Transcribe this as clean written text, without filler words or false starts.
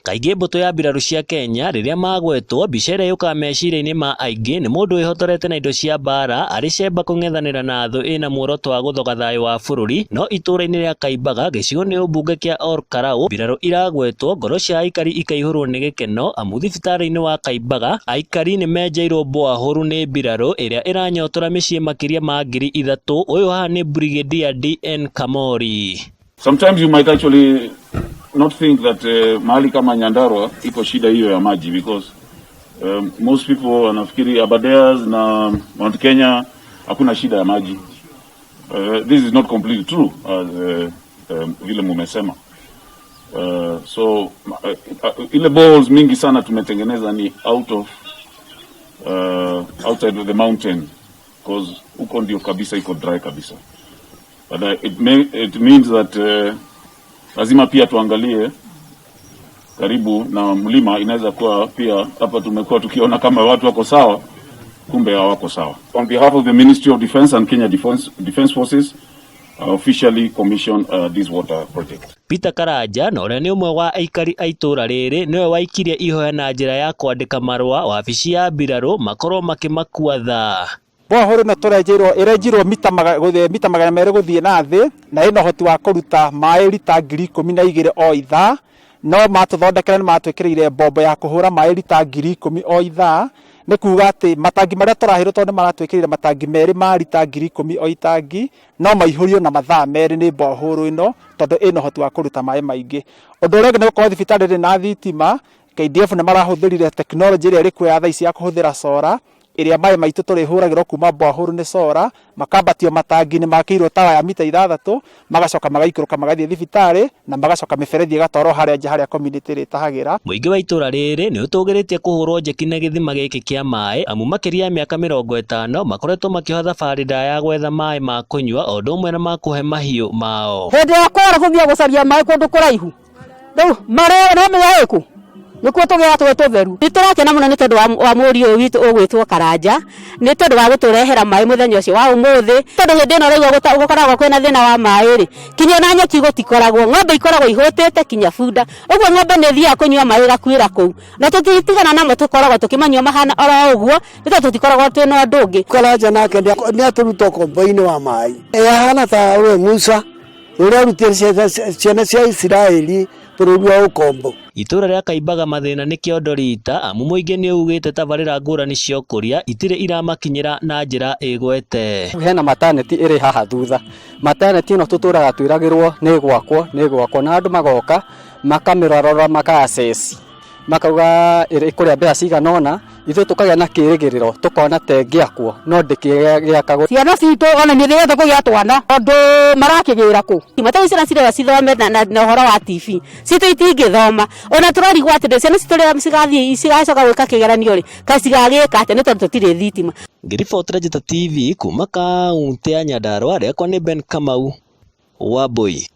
Kaingĩ mbũtũ ya mbirarũ cia Kenya rĩrĩa magwetwo, mbica ĩrĩa yũkaga meciria-inĩ ma aingĩ nĩ mũndũ wĩhotorete na indo cia mbaara arĩ cemba kũng'ethanĩra na thũ ĩna muoroto wa gũthoga thayũ wa bũrũri. No itũũra-inĩ rĩa Kaimbaga gĩcigo-inĩ ũmbunge kĩa Ol Kalou, mbirarũ iragwetwo, ngoro cia aikari ikaihũrwo nĩ gĩkeno amu thibitarĩ-inĩ wa Kaimbaga aikari nĩ menjeirwo boahũru nĩ mbirarũ ĩrĩa ĩranyotora mĩciĩ makĩria ma 3000. Ũyũ haha nĩ Brigadier DN Kamori. Sometimes you might actually not think that mahali kama Nyandarua iko shida hiyo ya maji because most people wanafikiri Aberdares na Mount Kenya hakuna shida ya maji. This is not completely true as vile mumesema. So ile boreholes mingi sana tumetengeneza ni outside of the mountain because huko ndio kabisa iko dry kabisa. But it means that lazima pia tuangalie karibu na mlima. Inaweza kuwa pia hapa tumekuwa tukiona kama watu wako sawa, kumbe hawako sawa. On behalf of the Ministry of Defence and Kenya Defence Forces, I officially commission this water project. Peter Karanja na ũrĩa nĩ ũmwe wa aikari a itũũra rĩrĩ nĩwe waikirie ihoya na njĩra ya kwandĩka marũa wabici ya mbirarũ makorwo makĩmakua thaa. Borehole ĩno tũrenjeirwo ĩrenjirwo mita 200 gũthiĩ na thĩ na ĩna ũhoti wa kũruta maĩ rita 12,000 o ithaa. No matũthondekera nĩ matwĩkĩrĩire mbombo ya kũhũra maĩ rita 10,000 o ithaa. Nĩ kuga atĩ matangi marĩa tũraheirwo, tondũ nĩ maratwĩkĩrĩire matangi merĩ ma rita 10,000 o itangi, no maihũrio na mathaa 2 nĩ borehole ĩno tondũ ĩna ũhoti wa kũruta maĩ maingĩ. Ũndũ ũrĩa ũngĩ nĩ gũkorwo thibitarĩ ĩrĩ na thitima. KDF nĩ marahũthĩrire tekinoronjĩ ĩrĩa ĩrĩ kuo ya thaa ici ya kũhũthĩra solar, ĩrĩa maĩ maitũ tũrĩhũragĩrwo kuma borehole nĩ solar, makambatio matangi-inĩ makĩirwo tawa ya mita 6, magacoka magaikũrũka magathiĩ thibitarĩ na magacoka mĩberethi ĩgatwarwo harĩa nja harĩa community ĩrĩtahagĩra. Mũingĩ wa itũũra rĩrĩ nĩ ũtũgĩrĩtie kũhũrwo njeki na gĩthima gĩkĩ kĩa maĩ amu makĩria ya mĩaka 50 makoretwo makĩoha thabarĩ ndaya ya gwetha maĩ ma kũnyua o ũndũ ũmwe na ma kũhe mahiũ mao. Hĩndĩ ya kwara gũthiĩ gũcaria maĩ kũndũ kũraihu rĩu marĩa no menya ĩkũ nĩkuo tũgĩaga tũĩ tũtheru. Nĩ tũrakena mũno nĩ tondũ wa mũriũ ũyũ witũ ũgwĩtwo Karanja, nĩ tondũ wa gũtũrehera maĩ mũthenya ũcio wa ũmũthĩ, tondũ hĩndĩ ĩno rĩu gũkoragwo kwĩna thĩna wa maĩ rĩ, kinya ona nyeki gũtikoragwo, ng'ombe ikoragwo ihũtĩte kinya bunda, ũguo ng'ombe nĩ ĩthiaga kũnyua maĩ ĩgakuĩra kũu, na tũtitigana namo, tũkoragwo tũkĩmanyua mahana oro ũguo nĩ tondũ tũtikoragwo twĩna ũndũ ũngĩ. Karanja nake nĩ atũruta ũkombo-inĩ wa maĩ. Ahana ta we Musa ũrĩa arutire ciana cia Isiraeli bũrũri wa ũkombo. Itũũra rĩa Kaimbaga mathĩna nĩ kĩondo rita amu mũingĩ nĩ ugĩte tabarĩra ngũrani cia ũkũria itirĩ iramakinyĩra na njĩra ĩgwete. Hena maternity ĩrĩ haha thutha. Maternity ĩno tũtũraga twĩragĩrwo nĩ gwakwo nĩ gwakwo, na andũ magoka makamĩrorora, maka assess, makauga ĩkũrĩa mbeca cigana ũna. Ithuĩ tũkagĩa na kĩrĩgĩrĩro, tũkona ta ĩngĩakwo, no ndĩkĩgĩakagwo. Ciana citũ ona nĩ thĩgĩte kũgĩa twana tondũ marakĩgĩra kũ. Matarĩ ciana cirerwo cithome na ũhoro wa TV citũ itingĩthoma, ona tũrarigwo atĩrĩ, ciana citũ rĩrĩa cigathiĩ cigacoka gwĩka kĩgeranio rĩ, kaĩ cigagĩka atĩa nĩ tondũ tũtirĩ thitima? Ngĩribotera Njata TV kuma kaũntĩ ya Nyandarua, rĩakwa nĩ Ben Kamau wa Mbui.